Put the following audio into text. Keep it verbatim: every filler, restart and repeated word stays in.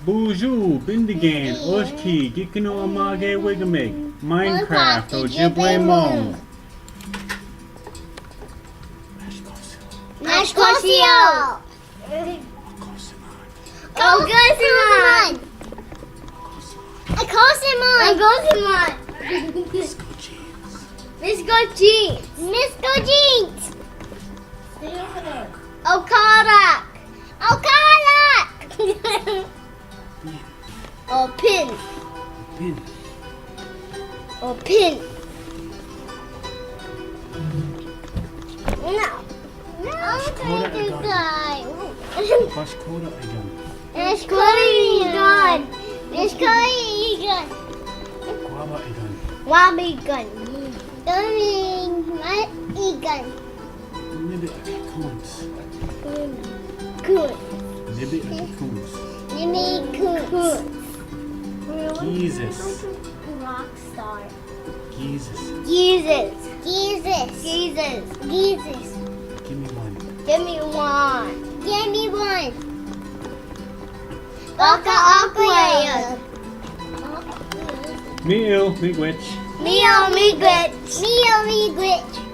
Buju, bindigen, oshki, gikino amage wigmig, Minecraft, Ojibwe mong. Mashkosio. Okoseman. Okoseman. Okoseman. Misko jeans. Misko jeans. Okarak. Okarak. Opin. Opin. Opin. No. No, Ashkora igan. Ashkora igan. Ashkora igan. Ashkora igan. Kwaba igan. Kwaba igan. Domin ma igan. Nibi aki kuns. Kuns. Nibi aki kuns. Nibi kuns. Jesus. Rockstar. Jesus. Jesus. Jesus. Jesus. Jesus. Give me one. Give me one. Give me one. Waka Aquarius. Miu, Miigwech. Miu, Miigwech. Miu, Miigwech.